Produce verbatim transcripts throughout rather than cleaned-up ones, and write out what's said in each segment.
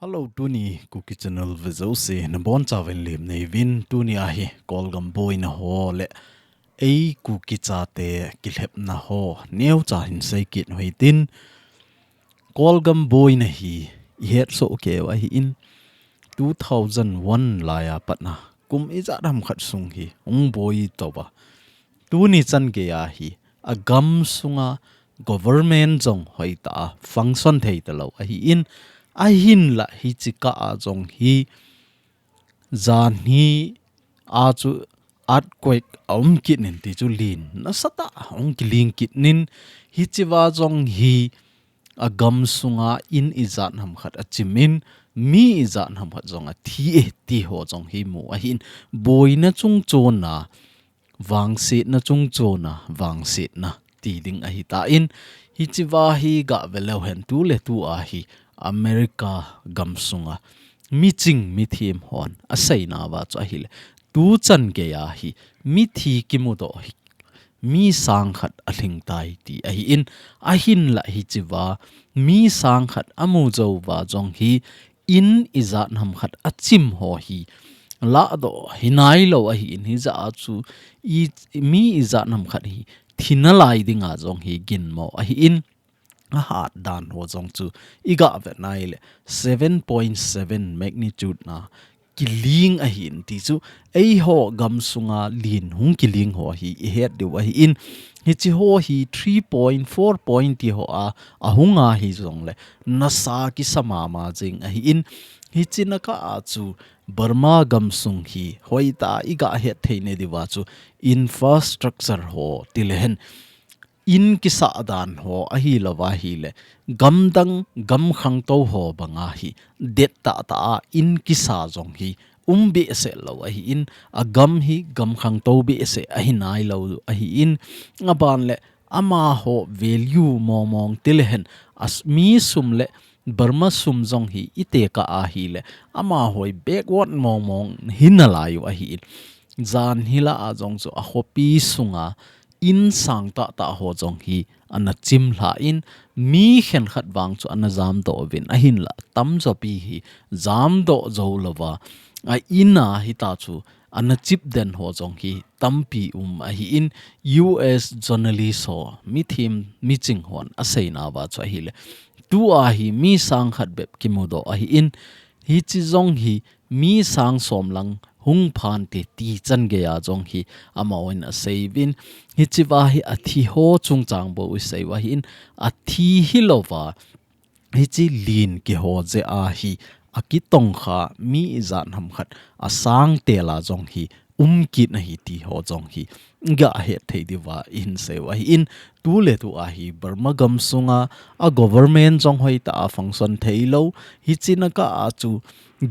Hello, tuni Kuki Channel vejouse nabonchauvin lemna neiyuvin, tuni ahi Kolgam boina ho le ei Kuki chate kilhepna ho neocha hin seikit uhitin. Kolgam boina hi ihetsoh keiyu ahin, two thousand one laiya patna kum ijat ham khat sung hi hung boi touva, tuni chan geiya hi agam sunga government jong hoitah a function thei talou ahin, ahinla hiche kah a jong hi janhi a chu earthquake aum kit in ti chu lin nasatah a hung kiling kit in, hichea jong hi agam sunga in ijat ham khat achim in, mi ijat ham khat jong athi e ti ho jong hi mu ahin, boina chungchona vangsetna chungchona vangsetna ti ding ahitan, hichea hi gave leuhen tuletu ahi America gam sunga miching mithem hon aseinauva chu ahile, tuchan geiya hi mithi kimudoh hi mi sang khat alhingtai ti ahin, ahinla hichea mi sang khat amu jouva jong hi in ijat ham khat achim ho hi lahdoh hinailou ahin, hijeh a chu i, mi ijat ham khat hi thi nalai dinga jong hi ginmo ahin, ahat dan ho jong chu igave nai le seven point seven magnitude na kiling ahin ti chu eiho gam sunga lin hung kiling ho hi ihet diu ahin, hiche ho hi three point, four point ti ho a ahunga hijongle nasa kisa mama jing ahin, hiche na kah a chu Burma gam sung hi hoitah a igahet thei nadiuva chu infrastructure ho tilehen in kisah dan ho ahilouva hile, gamdang gam khangtou ho banga hi dettah tah a in kisa jong hi um behseh lou ahin, agam hi gam khangtou behseh ahinailou ahin, aban le amaho value mongmong tilehen, as, mi sum le Burma sum jong hi itekah ahile, amaho hi backward mongmong hinalaiyu ahin, janhi lah a jong chu akhopi sunga in sang tahtah ho jong hi ana chimlhan, mi khenkhat vang chu ana jamdoh uvin, ahinla tamjopi hi jamdoh jou louva a in a hitia chu ana chip den ho jong hi tampi um ahin, U S journalist ho, mithem miching hon aseinauva chu ahile, tua hi mi sang khat bep kimudoh ahin, hiche jong hi mi sang som lang hung phante ti chan geiya jong hi amahon aseiyuvin, hichea hi athi ho chungchang bou iseiyu ahin, athi hilouva hiche lin kiho jeh a hi akitongkha mi ijat ham khat asang tela jong hi um kit ahi ti ho jong hi gahet thei diuva ihin seiyu ahin, tuletu ahi Burma gam sunga a government jong hoitah a function theilou, hiche na kah a chu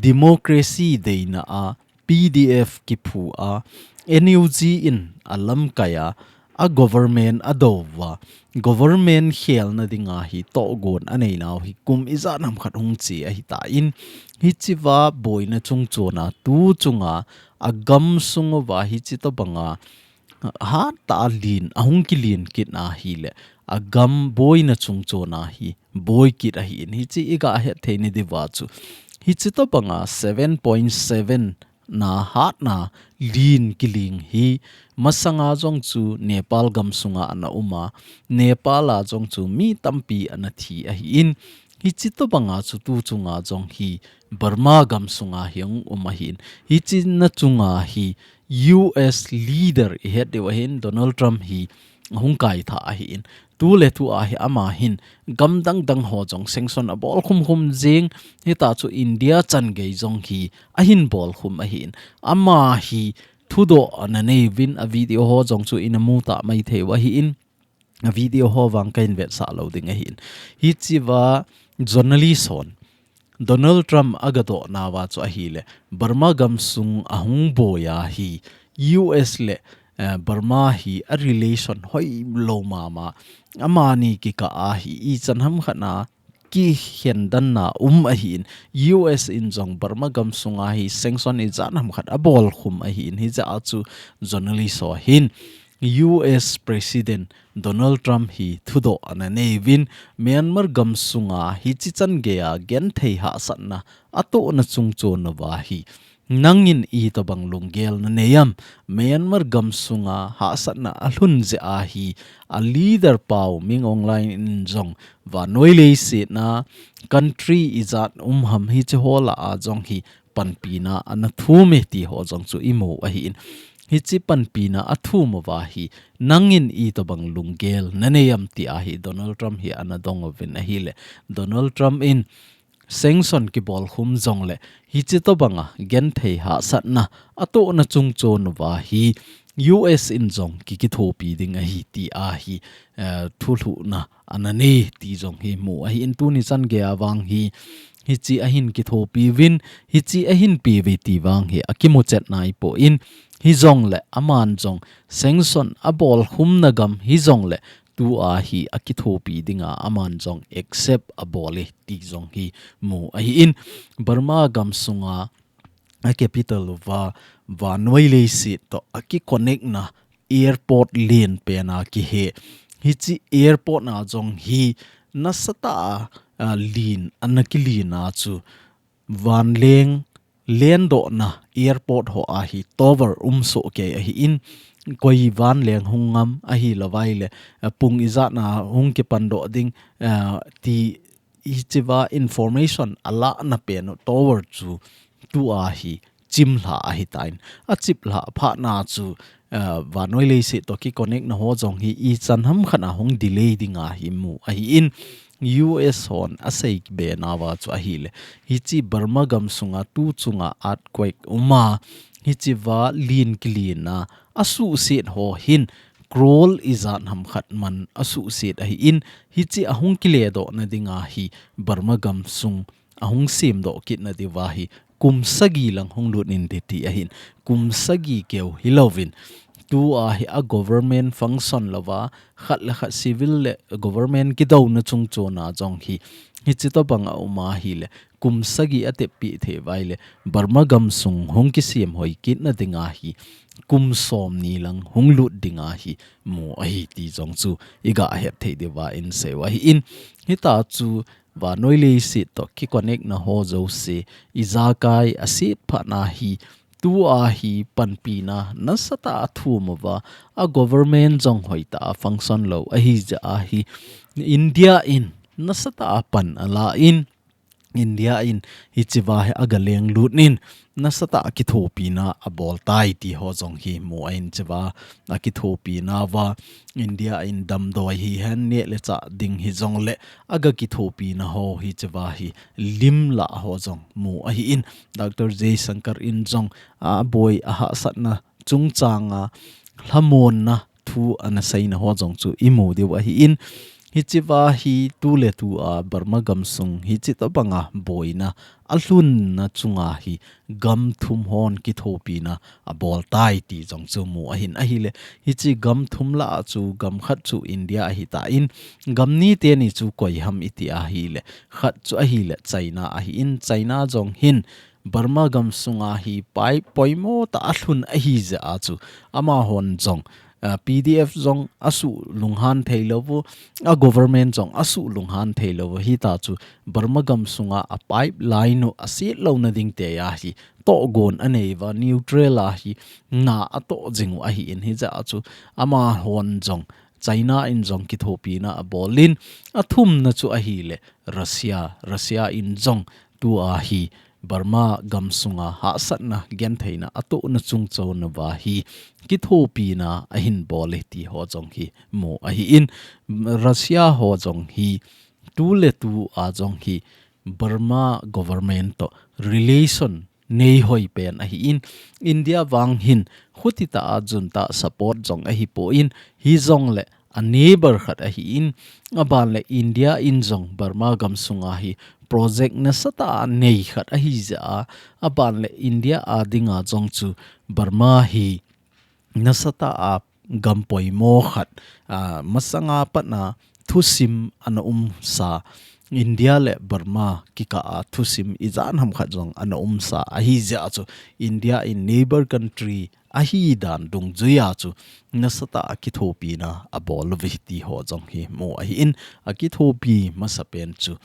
democracy deina a P D F kiphu a, N U G in alamkai a, a government adouva, government khelna dinga hi tohgon aneinau hi kum ijat ham khat hung che ahitan, hichea boina chungchona tuchunga agam sunguva hiche tobanga hattah a lin ahung kiling kit ahile, agam boina chungchona hi boi kit ahin, hiche igahet thei nadiuva chu, hiche tobanga seven point seven na hatna lin kiling hi masanga jong chu Nepal gam sunga ana um a, Nepal a jong chu mi tampi ana thi ahin, hiche tobanga chu tuchunga jong hi Burma gam sunga hi hung um ahin, hiche na chunga hi U S leader ihet diu ahin, Donald Trump hi ahung kaitha ahin, tuletu ahi ama hin gam dangdang ho jong sanction abol khumkhum jing, hitia chu India chan gei jong hi ahin bol khum ahin, ama hi thudoh ana neiuvin, a video ho jong chu ina mu ta maitheiu ahin, a video ho vang kahin vetsah lou ding ahin, hichea journalist hon Donald Trump agadohnauva chu ahile, Burma gam sung ahung boiya hi U S le, eh, Burma hi a relation hoilou mama, amani kikah a hi ichan ham khat na kikhendanna um ahin, U S in jong Burma gam sunga hi sanction ijat ham khat abol khum ahin, hijeh a chu journalist ho hin U S President Donald Trump hi thudoh ana neiyuvin, Myanmar gamsunga hichi chan geiya genthei hahsatna atohna chungchon uva hi nangin itobang lunggel nanei am? Myanmar gamsunga hahsatna alhun jeh a hi a leader pau Min Aung Hlaing in jong vannoi leiset a country ijat um ham hichi ho lah a jong hi panpina ana thum e ti ho jong chu imu ahin. Hichi panpina athum uva hi nangin itobang lunggel nanei am ti a hi Donald Trump hi ana dong uvin ahile, Donald Trump in sanction kibol khum jongle hichi tobanga genthei hahsatna atohna chungchon uva hi U S in jong ki kithopi ding ahi ti a hi, eh, thulhuhna ana nei ti jong hi mu ahin. Tuni chan geiya vang hi hichi ahin kithopi uvin, hichi ahin pe uve ti vang hi akimuchet naipoi, hijongle aman jong sanction abol khumna gam hijongle tua hi akithopi dinga aman jong accept abol e ti jong hi mu ahin. Burma gamsunga a capital uva vannoi leiset toh aki connect na airport len pen a kihe. Hichi airport na jong hi nasatah a, a len ana kilen a chu vanleng lendohna airport ho a hi tower um soh kei ahin, koi vanleng hung ngam ahilouva ahile, a pung ijat na hung kipan doh ding, a, ti hichiva information alahna pen u tower chu tua hi chimlha ahitan. Achiplha phat na chu, a, vannoi leiset toh ki connect na ho jong hi ichan ham khat a hung delay dinga hi mu ahin. U S hon asei be nauva chu ahile, hichi Burma gamsunga tu chunga earthquake uma hichiva len kilen a asuhset ho hin crore ijat ham khat man asuhset ahin, hichi ahung kiledohna dinga hi Burma gamsung ahung semdoh kitna diuva hi kum sagi lang hung lut inte ti ahin. Kum sagi keu hilouvin, tua hi a government function louva, khat le khat civil le government kidouna chungchon a jong hi hichi tobang aum ahile, kum sagi atep pi thei uva ahile, Burma gamsung hung kisem hoi kitna dinga hi kum somni lang hung lut dinga hi mu ahi ti jong chu iga het thei diuva insei u ahin. Hitia chu vannoi leiset toh ki connect na ho jouse ijakai aset phat na hi tua hi panpina nasatah a thum uva, a government jong hoitah a function lou ahi jeh a hi India in nasatah a pan alan, India in hichiva hi aga lenglut in nasatah a kithopina abol tai ti ho jong hi mu ahin. Hichiva a kithopina uva India in damdoi hihen neh le chah ding hijongle aga kithopina ho hichiva hi lim lah ho jong mu ahin. Doctor Jaishankar in jong aboi ahahsatna chungchanga lhamonna thu ana seina ho jong chu imu diu ahin. Hichiva hi tu le tu a Burma gamsung hichi tobanga boina alhunna chunga hi gam thum hon kithopina abol tai ti jong chu mu ahin. Ahile hichi gam thum lah a chu gam khat chu India ahitan, gam ni teni chu koi ham iti ahile, khat chu ahile China ahin. China jong hin Burma gamsunga hi pipe poimo tah alhun ahi jeh a chu amahon jong, a, P D F jong asuh lunghan thei lou u, a government jong asuh lunghan thei lou u. Hitia chu Burma gamsunga a pipeline u aset louna ding tia hi tohgon anei uva, neutral a hi na atoh jing u ahin. Hijeh a chu amahon jong China in jong kithopina abolin, athumna chu ahile Russia, Russia in jong tua hi Burma gamsunga hahsatna gentheina atohna chungchon uva hi kithopina ahin bol e ti ho jong hi mu ahin. Russia ho jong hi tu le tu a jong hi Burma government toh relation nei hoi pen ahin. India vang hin khuti tah a junta support jong ahipon, hijongle a neighbor khat ahin, aban le India in jong Burma gamsunga hi project nasatah a nei khat ahi jeh a, aban le India a dinga jong chu Burma hi nasatah a gam poimo khat, a, masanga patna thusim ana umsa, India le Burma kikah a thusim ijat ham khat jong ana umsa ahi jeh a chu India in neighbor country ahi dan dungjuia chu nasatah a kithopina abol uve ti ho jong hi mu ahin, akithopi masapen chu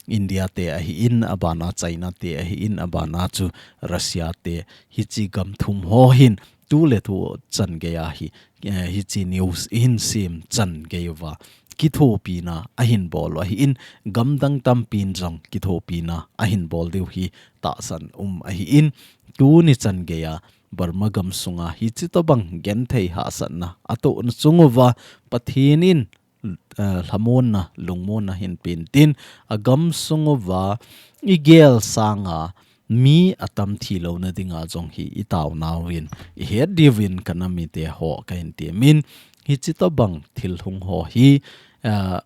India te ahin, abana China te ahin, abana chu Russia te, hiche gam thum ho hin tu le tu chan geiya hi, eh, hiche news ihin sim chan gei uva kithopina ahin bol u ahin, gamdang tampin jong kithopina ahin bol diu hi tahsan um ahin, tuni chan geiya Burma gam sunga hiche tobang genthei hahsatna atohna chung uva Pathen in, eh, lhamonna, lungmonna hin pen tin, agam sung uva igel sanga mi atam thi louna dinga jong hi itao nauvin, ihet diuvin ka nam mite ho kahin temin, hiche tobang thil hung ho hi, eh,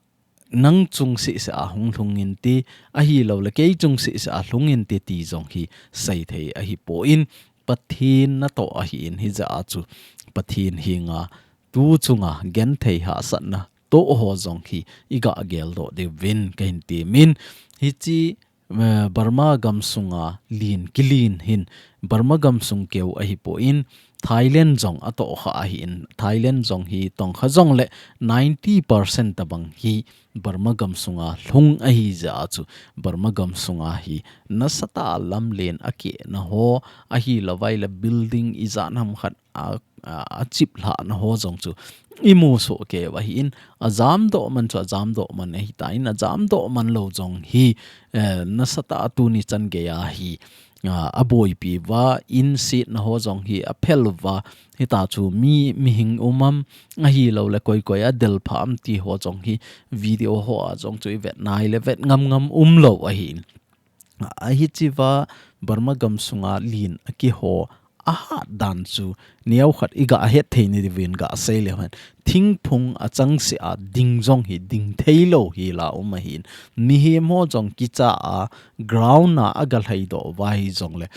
nang chung seh seh a hung lhung inte, ahilou le kei chung seh seh a lhung inte ti jong hi seithei ahipon, Pathen natoh ahin, hijeh a chu Pathen henga tu chunga genthei hahsatna toh ho jong hi iga geldoh diuvin kahin temin, hiche, eh, Burma gam sunga len kilen hin Burma gam sung keu ahipon, Thailand jong atoh kha ahin, Thailand jong hi tong kha jongle ninety percent tobang hi Burma gam sunga lhung ahi jeh a chu Burma gam sunga hi nasatah a lamlen akehna ho, ahilou vai le building ijat ham khat a, a, achiplhahna ho jong chu imu soh kei u ahin, ajamdoh man chu ajamdoh man ahitan, ajamdoh man lou jong hi, eh, nasatah a tuni chan geiya hi, a, aboipi uva, in setna ho jong hi aphel uva, hita chu mi, mihing um am, ahilou le koi koi adel pha am ti ho jong hi video ho a jong chu ivet nai le vet ngam ngam umlou ahin. Ahi cheva Burma gam sunga len akiho ahat dan chu neokhat iga het thei nadiuvin ga sei leu hen. Thingphung achangseh a ding jong hi ding theilou hi la um ahin. Mihem ho jong kicha a ground a aga lhaidoh uva hijongle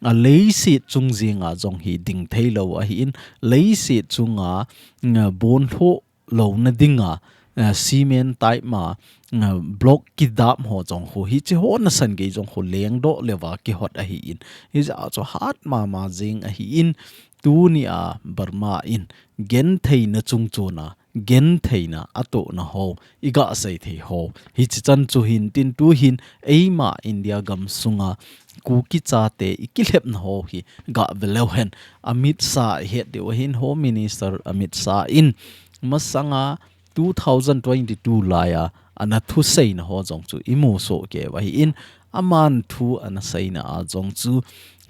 aleiset chung jenga jong hi ding theilou ahin. Leiset chunga, mm, bon lhoh louna dinga, eh, cement type ma, eh, block kidap ho jong khu, hiche ho nasan gei jong khu lengdoh leuva kihot ahin. Hijeh a chu hat mama jeng ahin, tunia Burma in gentheina chungchona, gentheina atohna ho iga sei thei ho. Hiche chan chu hin tin tu hin eima India gam sunga Kuki chate ikilhepna ho hi ga ve leu hen. Amit Shah ihet diu ahin, Home Minister Amit Shah in masanga two thousand twenty-two laiya ana thuseina ho jong chu imu soh kei u ahin, aman thu ana seina a jong chu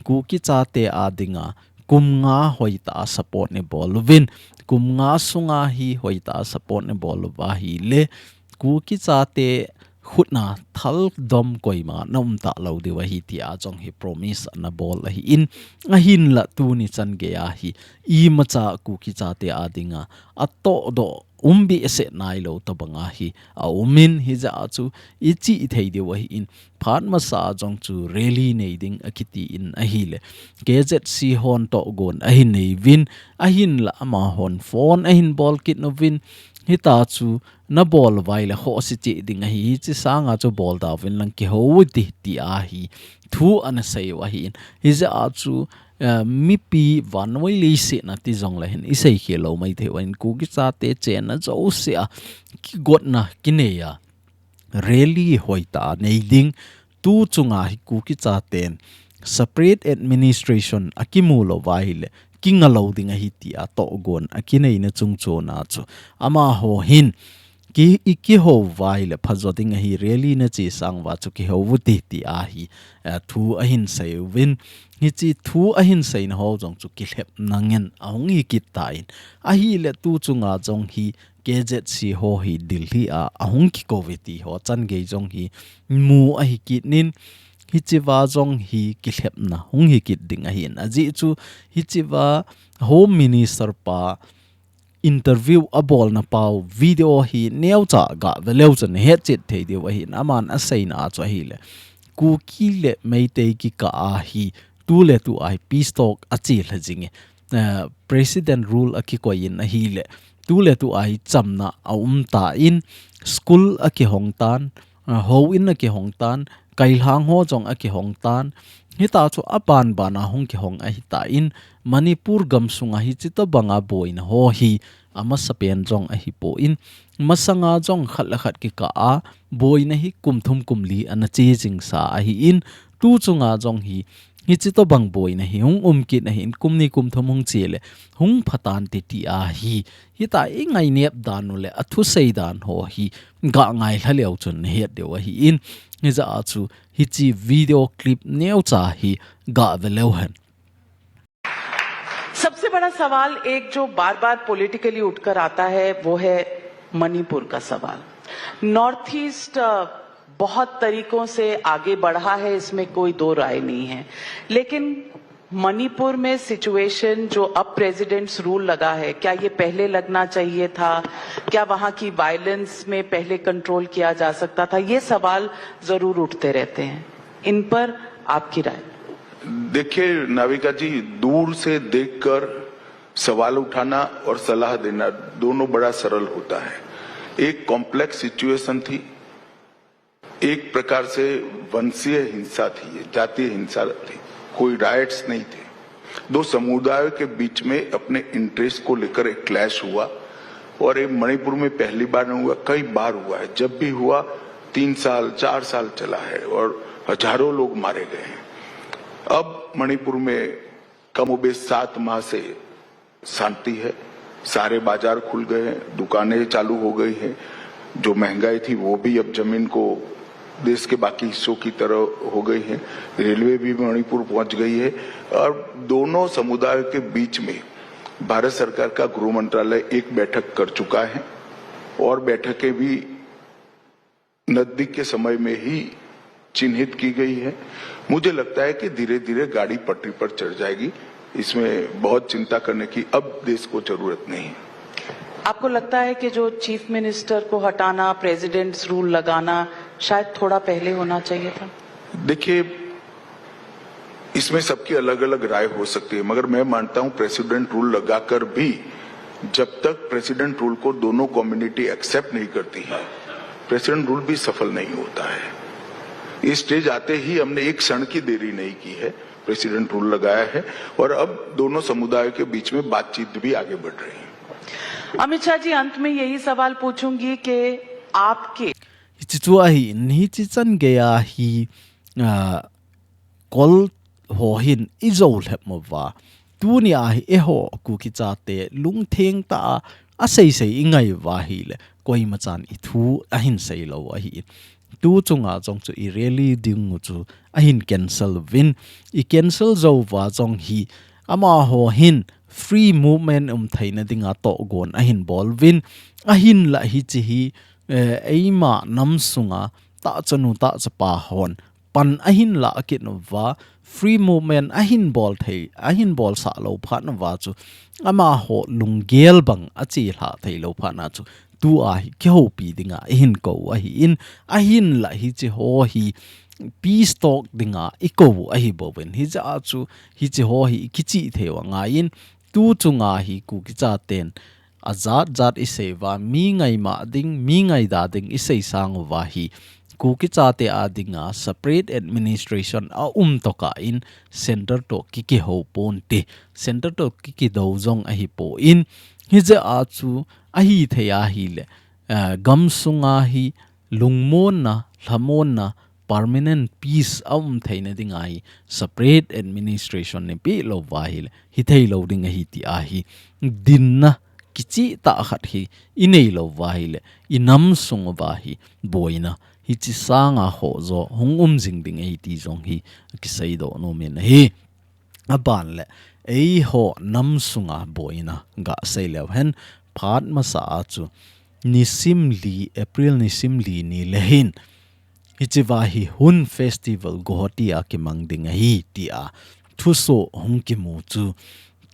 Kuki chate a dinga kum nga hoitah a support neibol uvin, kum nga sunga hi hoitah a support neibol uva ahile Kuki chate khutna thaldom koima na um talou diu ahi tia jong hi promise ana bol ahin, ahinla tuni chan geiya hi imacha Kuki chate a dinga atohdoh um behseh nailou tobanga hi aumin, hijeh a chu ichih thei diu ahin, phat masa a jong chu rally nei ding akitin ahile K Z C hon tohgon ahin nei uvin, ahinla amahon phone ahin bol kit uvin, hita chu nabol uva ahile khohse cheh ding ahi, hiche sanga chu bol da uvin lang kihou u hite tia hi thu ana sei u ahin. Hijeh a chu, eh, mipi vannoi leiset a ti jongle hin isei khel lou maithei uvin, Kuki chate chenna jousea kigotna kineiya rally hoitah a nei ding, tu chunga hi Kuki chaten separate administration akimu lou uva ahile kinga lou ding ahi tia tohgon akineina chungchona chu amaho hin ki, ikihou uva ahile phajo ding ahi, rally nache sang uva chu kihou u hite tia hi, eh, thu ahin sei uvin, hiche thu ahin seina ho jong chu kilhepna ngen ahung hi kit tan, ahile tu chunga jong hi K Z C ho hi Delhi a ahung kikou uve ti ho chan gei jong hi mu ahi kit in, hicheva jong hi kilhepna hung hi kit ding ahin, ajeh chu hicheva Home Minister pa interview abolna pau video hi neocha ga ve leu chun hetchet thei diu ahin, aman aseina a chu ahile Kuki le Meitei kikah a hi tu le tu a hi peace talk ache lha jing e, eh, President rule akikoi in ahile tu le tu a hi chamna aum tan, school akihong tan, a, houin akihong tan, kailhang ho jong akihong tan. Hita chu aban ban a hung kihong ahitan, Manipur gamsunga hichi tobanga boina ho hi amasapen jong ahipon, masanga jong khat le khat kikah a boina hi kum thum kum li ana che jingsa ahin, tu chunga jong hi hichi tobang boina hi hung um kit ahin, kum ni kum thum hung che le hung pha tante ti ahi. Hita i ngainep dan u le athusei dan ho hi ga ngailha leu chun nahet diu ahin, hijeh a chu hichi video clip neocha hi ga ve leu hen. सबसे बड़ा सवाल, एक जो बार बार पॉलिटिकली उठकर आता है, वो है मणिपुर का सवाल। नॉर्थ ईस्ट बहुत तरीकों से आगे बढ़ा है, इसमें कोई दो राय नहीं है, लेकिन मणिपुर में सिचुएशन, जो अब प्रेसिडेंट्स रूल लगा है, क्या ये पहले लगना चाहिए था? क्या वहां की वायलेंस में पहले कंट्रोल किया जा सकता था? ये सवाल जरूर उठते रहते हैं, इन पर आपकी राय? देखिए नाविका जी, दूर से देखकर सवाल उठाना और सलाह देना दोनों बड़ा सरल होता है। एक कॉम्प्लेक्स सिचुएशन थी, एक प्रकार से वंशीय हिंसा थी, जातीय हिंसा थी, कोई रायट्स नहीं थे। दो समुदायों के बीच में अपने इंटरेस्ट को लेकर एक क्लैश हुआ और ये मणिपुर में पहली बार नहीं हुआ, कई बार हुआ है। जब भी हुआ, तीन साल, चार साल चला है और हजारों लोग मारे गए हैं। अब मणिपुर में कमोबेश सात माह से शांति है। सारे बाजार खुल गए हैं, दुकानें चालू हो गई हैं। जो महंगाई थी, वो भी अब जमीन को, देश के बाकी हिस्सों की तरह हो गई है। रेलवे भी मणिपुर पहुंच गई है और दोनों समुदायों के बीच में भारत सरकार का गृह मंत्रालय एक बैठक कर चुका है और बैठकें भी नजदीक के समय में ही चिन्हित की गई है। मुझे लगता है कि धीरे धीरे गाड़ी पटरी पर चढ़ जाएगी। इसमें बहुत चिंता करने की अब देश को जरूरत नहीं है। आपको लगता है कि जो चीफ मिनिस्टर को हटाना, प्रेसिडेंट्स रूल लगाना शायद थोड़ा पहले होना चाहिए था? देखिए, इसमें सबकी अलग अलग राय हो सकती है, मगर मैं मानता हूं प्रेसिडेंट रूल लगाकर भी जब तक प्रेसिडेंट रूल को दोनों कम्युनिटी एक्सेप्ट नहीं करती है, प्रेसिडेंट रूल भी सफल नहीं होता है। ये स्टेज आते ही हमने एक क्षण की देरी नहीं की है, प्रेसिडेंट रूल लगाया है और अब दोनों समुदायों के बीच में बातचीत भी आगे बढ़ रही है। अमित शाह जी, अंत में यही सवाल पूछूंगी कि आपके Hichi chu ahin, hichi chan geiya hi, a, Kol ho hin i jou lhep mo uva. Tuni a hi eiho Kuki chate lungtheng tah a, asei sei i ngai uva ahile, koima chan i thu ahin sei lou ahi. Tu chunga jong chu i rally ding u chu ahin cancel uvin, i cancel jou uva jong hi, amaho hin free movement um theina dinga tohgon ahin bol uvin, ahinla hichi hi, eh, eima nam sunga tahchanu tahchapa hon pan ahin lah kit uva, free movement ahin bol thei, ahin bolsah lou phat uva chu, amaho lunggel bang ache lha thei lou phat na chu, tua hi kihoupi dinga eihin kou ahin, ahinla hichi ho hi peace talk dinga i kou ahi bouvin, hijeh a chu hichi ho hi i kichih thei u angaiyin, tu chunga hi Kuki chaten ajat jat i sei uva, mi ngaimah ding, mi ngaida ding i sei sang uva hi, Kuki chate a dinga separate administration a um tokah in center toh kikihou ponte, center toh kikidou jong ahipon, hijeh a chu ahithei ahile, eh, gamsunga hi lungmonna, lhamonna, permanent peace a um theina dinga hi separate administration neipeh lou uva ahile, hithei lou ding ahi ti ahi. Dinna kichih tah khat hi i nei lou uva ahile, i nam sung uva hi boina hichi sanga khoh jo hung um jing ding ahi ti jong hi kisei doh nom in ahi. Aban le, eiho nam sunga boina ga sei leu hen, phat masa a chu nisim li, April nisim li ni le hin, hichi uva hi Hun Festival Guwahati a kimang ding ahi tia thusoh hung kimu chu,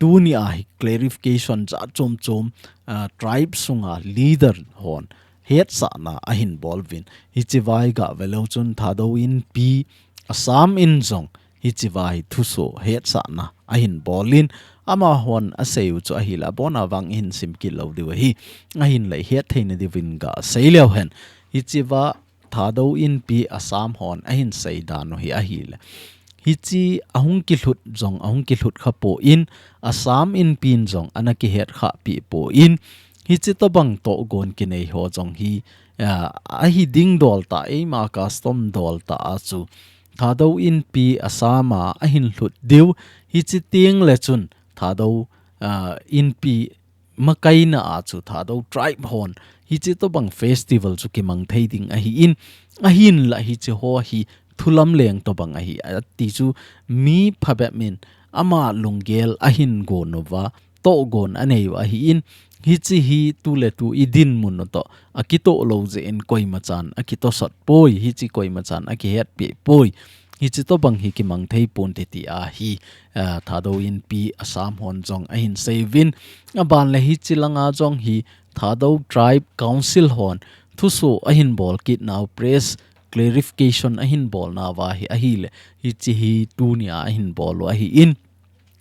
tuni a hi clarification jat chom chom, ah, tribe sunga leader hon hetsahna ahin bol uvin. Hichi uva hi ga ve leu chun Thadou Inpi, Assam in jong hichi uva hi thusoh hetsahna ahin bol in, amahon asei u chu ahile abon a vang ihin sim kit lou diu ahi. Ahinla i het theina diuvin ga sei leu hen. Hichi uva Thadou Inpi Assam hon ahin seidan u hi ahile, hiche ahung kilhut jong ahung kilhut khapon, Assam Inpi in jong ana kihet khapeh pon, hiche tobang tohgon kinei ho jong hi, ah, ahi ding dol tah, eima custom dol tah a chu Thadou Inpi Assam a ahin lhut diu, hiche teng le chun Thadou, ah, Inpi makaina a chu Thadou tribe hon hiche tobang festival chu kimang thei ding ahin, ahinla hiche ho hi thulam leng tobang ahi, ati chu mi phabep in ama lunggel ahin gon uva, tohgon anei u ahin, hiche hi tuletu i dinmun u toh akitoh lou jeh in koima chan akitosot poi, hiche koima chan akihetpeh poi. Hiche tobang hi kimang thei ponte ti ahi, ah, Thadou Inpi Assam hon jong ahin sei uvin. Aban le hiche langa jong hi Thadou Tribe Council hon thuso ahin bol kit nau, press clarification ahin bol nauva hi ahile, hiche hi tunia ahin bol u ahin,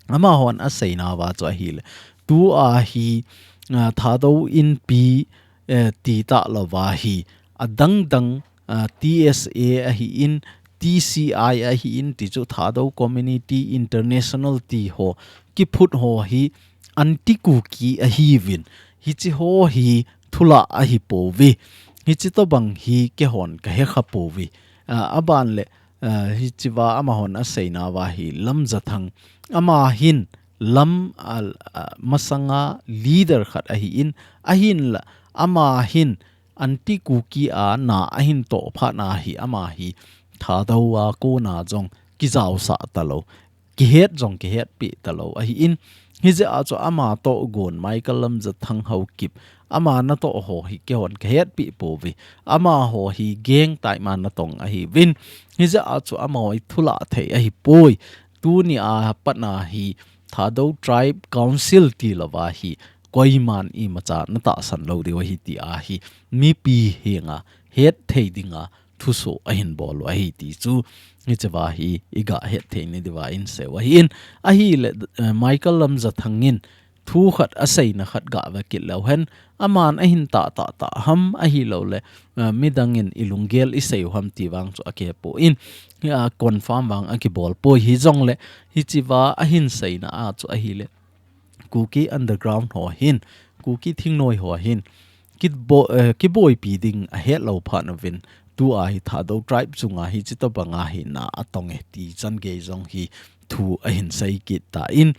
amahon aseina uva chu ahile, tua hi, ah, Thadou Inpi, eh, ti talouva hi adang dang, ah, T S A ahin, T C I ahin, ti chu Thadou Community International ti ho kiphut ho hi anti-Kuki ahiuvin, hiche ho hi thulah ahipouve. Hiche tobang hi keihon kahe khapouve. Ah, aban le, ah, hichea amahon aseina uva hi Lamjathang, ama hin lam, ah, ah, masanga leader khat ahin, ahinla ama hin anti-Kuki a na ahin toh phat na hi ama hi Thadou a kona jong kijaosah talou, kihet jong kihetpeh talou ahin, hijeh a chu ama tohgon Michael Lamjathang Haokip, ama natoh ho hi keihon kahetpeh pouve, amaho hi gang type ma natong ahiuvin, hijeh a chu amaho hi thulah thei ahipoi. Tunia patna hi Thadou Tribe Council tilouva hi koiman imacha natahsan lou diu ahi ti ahi mipi henga hetthei dinga thuso ahin bol u ahi ti chu hichea hi iga hetthei ni diuva inseiu ahin, ahile, eh, Michael Lamjathang in thu khat aseina khat gave kit leu hen, aman ahin tah tah tah ham ahilouleh, eh, midang in ilunggel iseiu ham ti vang chu akihepon, ah, confirm vang akibol poi, hijongle hichea ahin seina a chu ahile, Kuki underground ho hin, Kuki thingnoi ho hin, kibo-, eh, kiboipi ding ahet lou phat uvin, tua hi Thadou tribe chunga hiche tobanga hi na atong e ti changei jong hi thu ahin sei kit tan,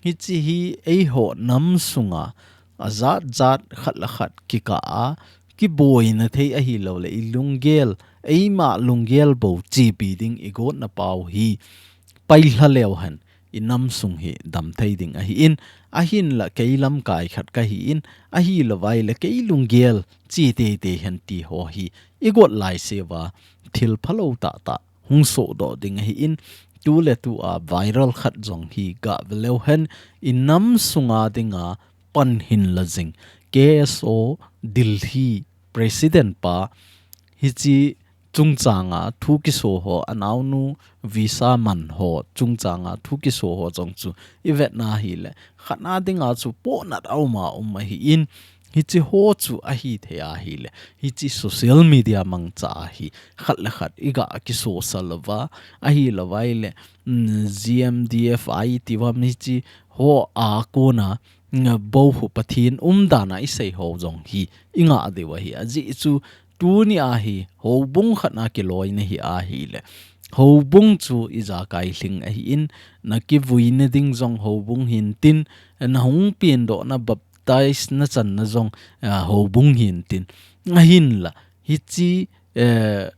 hiche hi eiho nam sunga ajat jat khat le khat kikah a, kiboina thei ahilouleh ilunggel, eima lunggel bou chepi ding igotna pau hi pailha leu hen, inam sung hi damthei ding ahin, ahinla kei lamkai khat kahin, ahilouvai le kei lunggel che teitei hen ti ho hi igot laiseuva thil phalou tah tah hung sohdoh ding ahin, tu le tu a viral khat jong hi gave leu hen, inam sunga dinga pan hinla jing K S O Delhi President pa, hiche chungchanga thu kiso ho, anaonu visa man ho chungchanga thu kiso ho jong chu ivetna hile, khatna dinga chu pohnat auma um ahin, hiche ho chu ahithei ahile, hiche social media mangcha a hi khat le khat iga kisosah louva, ahilouvai le, mm, G M D F I tiuva hiche ho a kona, mm, bou hu Pathen umdan a isei ho jong hi ingah diu ahi. Ajeh chu tunia hi houbung khat na kiloina hi ahile, houbung chu ijakai lhing ahin, nakivuina ding jong houbung hintin, nahung pendohna baptize nachanna jong, ah, houbung hintin, ahinla hiche, eh,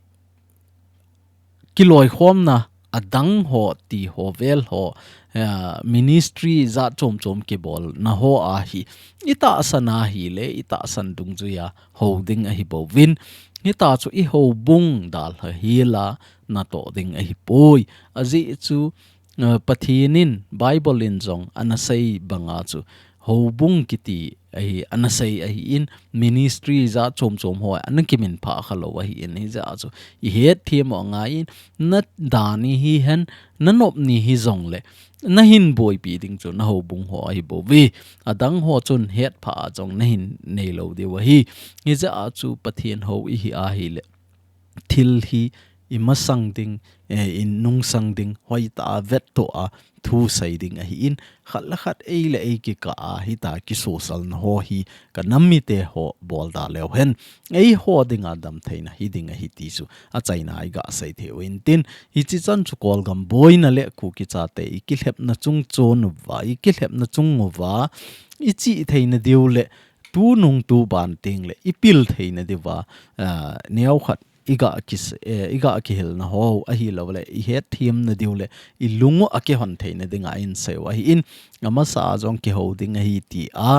kiloikhomna adang ho ti ho vel ho, ah, ministry jat chom chom kibolna ho a hi itahsan ahile, itahsan dungjuia hou ding ahibouvin, hita chu ihoubung dalha hela natoh ding ahipoi. Ajeh chu, ah, Pathen in Bible in jong anasei banga chu houbung kiti ahi, anasei ahin, ministry jat chom chom ho anakiminphah khalou ahin, hijeh a chu ihetthem u angaiyin, nadan ni hihen, nanop ni hijongle, nahin boipi ding chu nahoubung ho ahibouve, adang ho chun hetphah a jong nahin neilou diu ahi. Hijeh a chu Pathen hou ihi ahile, thil hi i masang ding, eh, i nungsang ding, hoitah a vettoh a thu sei ding ahi in, khat le khat ei le ei kikah a hita kisosalna ho hi ka nam mite ho bolda leu hen, eiho dinga damtheina hi ding ahi ti chu achaina a i ga sei thei u hintin, hichi chan chu Kolgam boina le Kuki chate i kilhepna chung chon uva, i kilhepna chung uva, i chih theina diu le tunung tuban teng le i pil theina diuva, ah, neokhat i ga kis-, eh, i ga kihilna ho ahilou le i hetthiamna diu le i lung u akihon theina dinga in sei u ahi in, amasa a jong kiho ding ahi ti a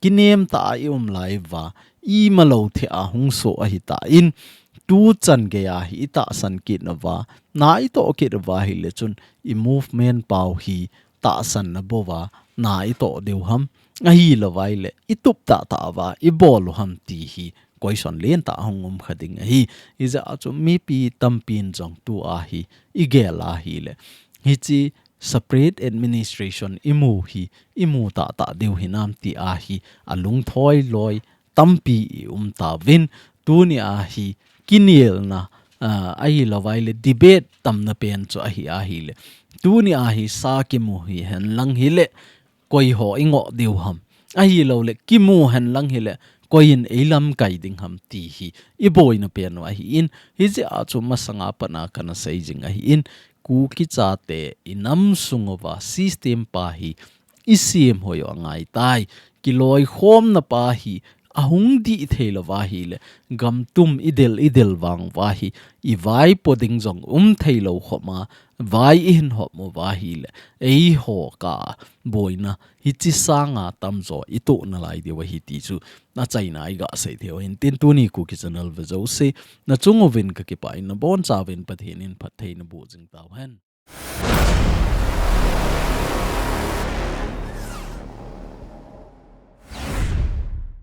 kinem tah a i um lai uva, imalou thei a hung so ahi tan, tu chan gei a hi i tahsan kit nauva, na i toh kit uva ahile chun i movement pau hi tahsanna bou va na i toh diu ham, ahilou vai le i tup tahtah uva i bol u ham ti hi question lentah a hung um kha ding ahi. Hijeh a chu mipi tampin jong tua hi i gel ahile, hichi separate administration i mu hi i mu tahtah diu hinam ti a hi alungthoi loi tampi i um tauvin, tuni a hi kinelna, ah, ahilou vai le debate tamna pen chu ahi ahile, tuni a hi sa kimu hi henlang hile, koi ho i ngoh diu ham, ahilou le kimu henlang hile, koi in ei lamkai ding ham ti hi i boina pen u ahi in, hijeh a chu masanga pat a kana sei jing ahi in, Kuki chate i nam sung uva system pa hi i sem hoi u angai tai. Kiloikhomna pa hi ahung dih thei lou va ahile, gam tum i del i del vang uva hi i vaipo ding jong um thei lou khop ma, vai i hin hop uva ahile, eiho kah a boina hichi sanga tamjo i toh nalai diu ahi ti chu achaina a i ga sei thei u hintin, tuni Kuki channel ve jouse na chung uvin ka kipah in, na boncha uvin Pathen in phatthei naboh jing tauhen.